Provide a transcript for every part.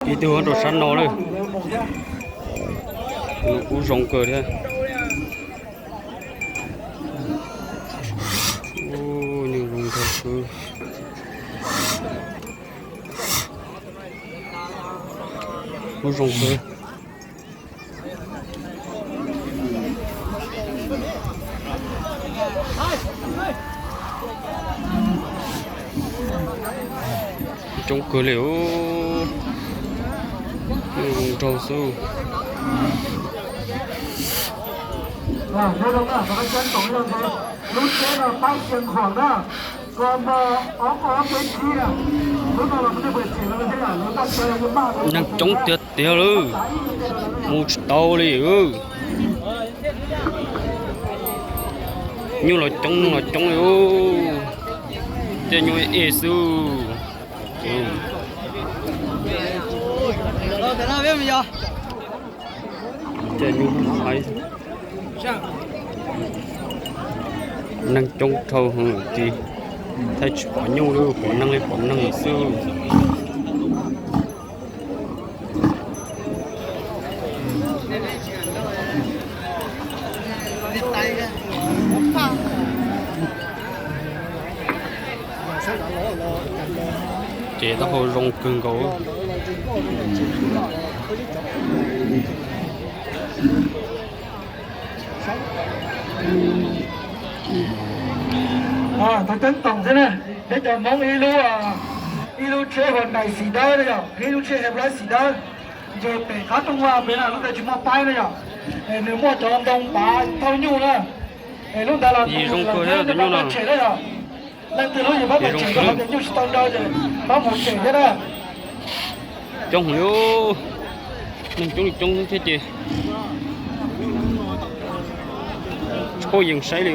Ib tug rau sab no lawm. Kuj zoo kawg thiab. Nws zoo nraug xwb. Kuj zoo kawg. Coob kawg li. Nws zoo nraug xwb. Neeg coob tiag tiag lawm, mus tsis tau li. Nyuj los coob, neeg los coob li. Tej nyuj ej xwb. Tej nyuj haib. Neeg coob dhau heev ces thaij tsis pom nyuj li, pom neeg li pom neeg xwb. Ces taub hau zoo kawg nkaus. Thaum teeb toom xwb na, peb cov Hmoob ib lub, ib lub tsheb Hyundai xim dawb na yom, ib lub tsheb Hilux xim dawb, nce pem qab rooj vag pem na, lub ntawd tsis muaj paib na yom, nws muaj cov ntoo pav thauj nyuj na. Lub ntawd los zoo kawg thiab tus nyuj no. Leej twg lub yus pab mus tshem, yus tias nyuj tsis tau nrau ces pab mus tshem thiab na. Coob heev li, neeg coob li coob thiab ces tsis paub yees saib li.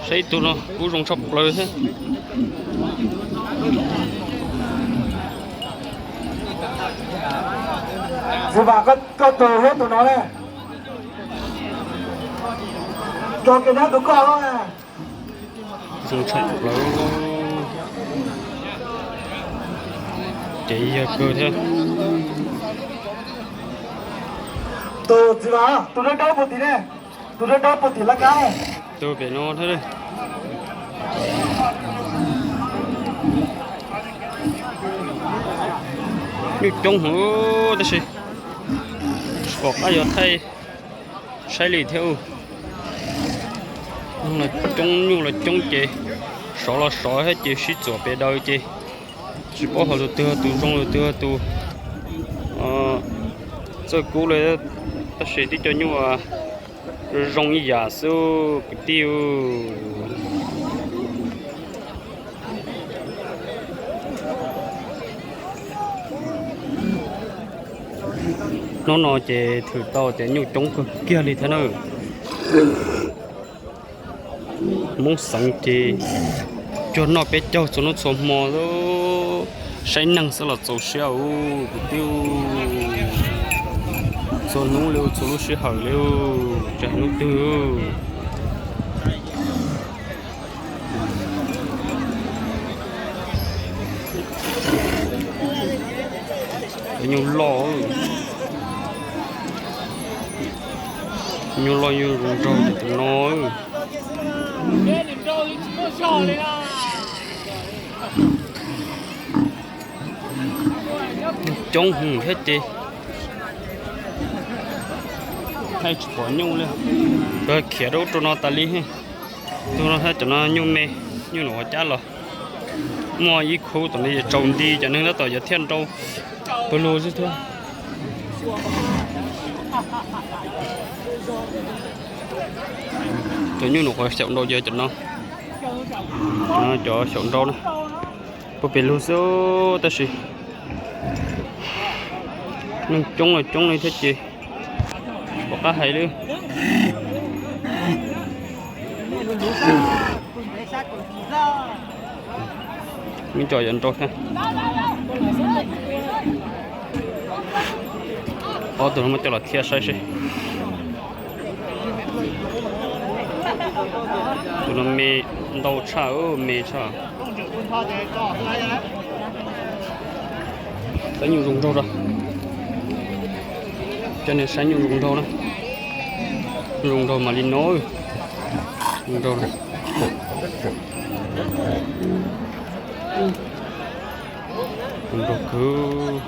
Saib tus no kuj zoo tshaj plaws thiab. Txiv Vam, koj tus thiab tus no ne? Cov kev nab tus koj los. Zoo tshaj plaws. Ces yog kawg thiab. Tus txiv Vam, tus dawb dawb puag tim ne? Tus dawb dawb puag tim laj kab. Tus pem no thiab. Nyuj coob heev tab sis tsis pom qab yuav thaij saib li thiab. Coob, nyuj los coob ces sov los sov thiab ces sib txuam pes daws ces tsis paub hais tus twg tus zoo tus twg tus txawj kub li. Tab sis tib co nyuj zoo ib yam xwb kwv tij. Hnub no ces thwm tau tias nyuj coob kawg kiag li thiab na. Hmoob xeev ces cuag noj peb caug txhua hnub txhua hmo, saib neeg xwb los txaus siab ub kwv tij. Txhua hnub li txhua lub sij hawm li, tsis hais hnub twg. Cov nyuj loj, nyuj loj nyuj zoo nraug tus no. Coob heev thiab ces thaij tsis pom nyuj li. Kawg khiav rau ub rau no tas li. Tus no thiab cov no nyuj me, nyuj num qhov cab los muaj ib khub tom no yuav tsaus nti, cov neeg tab tom yuav thiaj nrau pawg lug xwb thiab. Cov nyuj num qhov xyaum nrau ces cov no, cov xyaum nrau na, puag pem lug xwb tab sis neeg coob los coob li thiab ces pom qab hais li. Me cov yuav nrau thiab. Ob tug no muab coj los thiaj saib seb. Tus no me ntau tshaj, me tshaj. Saib nyuj zoo nraug a. Coj nej saib nyuj zoo nraug na. Zoo nraug mam li no. Zoo nraug. Zoo nraug kawg.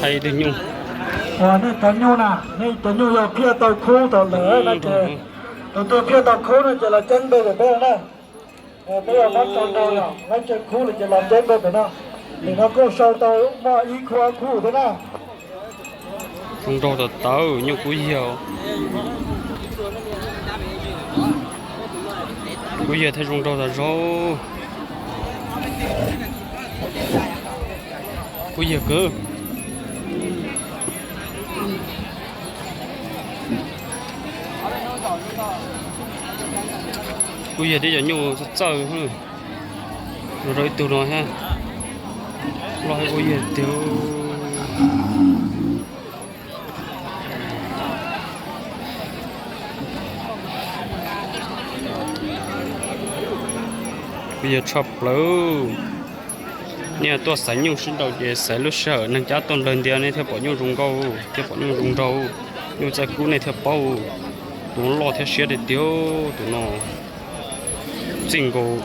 Hais tus nyuj. Nej cov nyuj na, nej cov nyuj yog phiaj tau khub tau lawm no ces, tus twg phiaj tau khub no ces los ceeb npe pem peb na. Peb yog muab tso nraug yom, muab ceeb khub lawm ces los ceeb npe pem no. Nim no kuj sau tau muaj ib khub ob khub thiab na. Zoo nraug tawv tawv, nyuj kub yag. Kub yag thiab zoo nraug tas zog. Kub yag kawg. Kub yag thiab cov nyuj txawj txawj. Zoo rau ib tug no thiab. Loj thiab kub yag tiag. Kub yag tshaj plaws. Nej tuaj xaiv nyuj sib nraus ces xaiv lub sij hawm neeg cab tuaj nrog ntiav nej thiaj pom nyuj zoo nkauj, thiaj pom nyuj zoo nraug. Nyuj txawj kub nej thiaj paub. Tus no loj thiab siab tiag tiag, tus no txij nkaus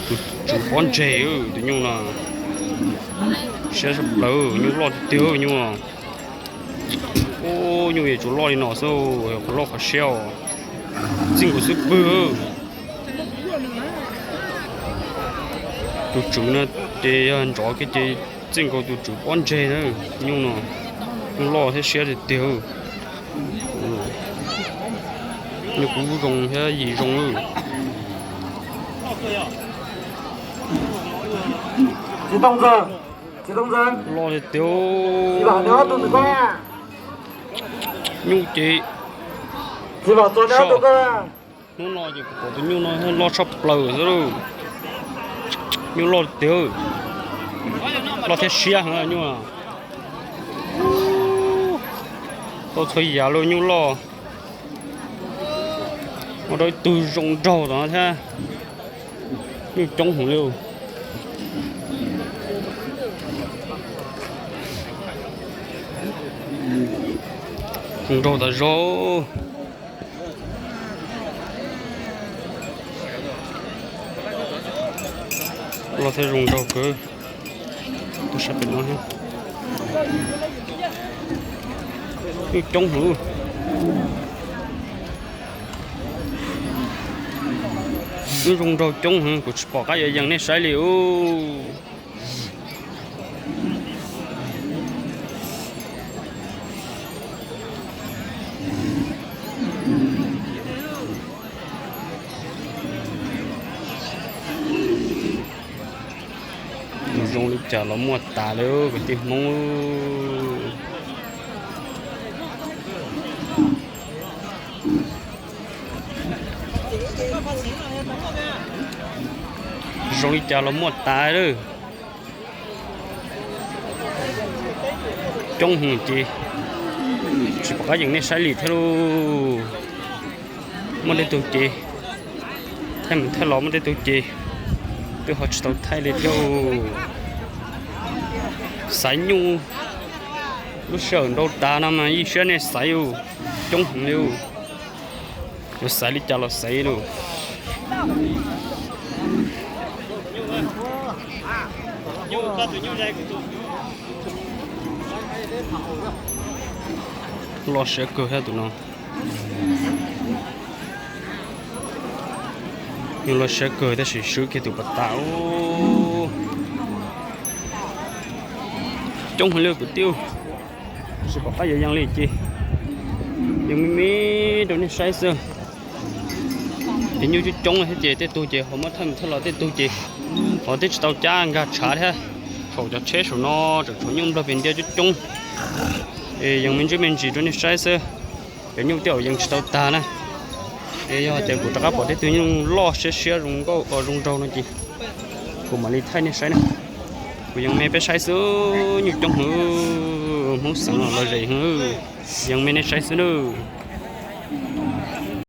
tus tswv pob ntseg, tus nyuj no siab tshaj plaws, nyuj loj tiag tiag nyuj. Ub, nyuj yeej tsuas loj li no xwb, qhov loj qhov siab os. Txij nkaus xwb pwg. Tus tswv no ces yog nrov kiag ces txij nkaus tus tswv pob ntseg na. Nyuj no, nyuj loj thiab siab tiag tiag. Nyuj kub zoo thiab yim zoo. Loj tiag tiag. Nyuj ces hnub no ces kuv pom tus nyuj no loj tshaj plaws xwb lauj. Nyuj loj tiag, loj thiab siab heev nyuj. Tau txhua yam lauj, nyuj loj. Ua rau ib tug zoo nraug tom no thiab. Nyuj coob heev li. Zoo nraug tas zog. Loj thiab zoo nraug kawg. Tuaj saib pem no thiab. Nyuj coob heev. Nyuj zoo nraug coob heev, kuv tsis pom qab yuav yees nej saib li ub. Tus zoo li cas los muaj tas li kwv tij Hmoob. Zoo li cas los muaj tas lawm. Coob heev ces tsis pom qab yees nej saib li thiab lauj. Muaj tej tug ces thaij mus thaij los, muaj tej tug ces twb ho tsis tau thaij li thiab. Xaiv nyuj lub sij hawm nrau tas no mas yeej siab nej xaiv, coob heev li. Yuav xaiv li cas los xaiv lauj. Loj siab kawg thiab tus no. Nyuj loj siab kawg tab sis swb kiag tus pas tas. Coob heev li kwv tij, tsis pom qab yuav yees li ces yees me me rau nej saib xwb. Ces nyuj coob coob thiab ces tej tug ces ho muab thaij mus thaij los, tej tug ces ho twb tsis tau cab nkag tshav thiab. Thaum cov tsheb saum no tseem tshuav nyuj nplog pes ntiab coob coob. Es yees me ntsis me ntsis rau nej saib xwb. Cov nyuj tej zaum yees tsis tau tag na. Es yog tias kuv rov qab pom tej tug nyuj loj siab siab zoo nkauj zoo nraug no ces kuv mam li thaij nej saib na. Kuv yees me peb saib xwb, nyuj coob heev. Hmoob xeev los los ze heev, yeej me nej saib xwb nawb.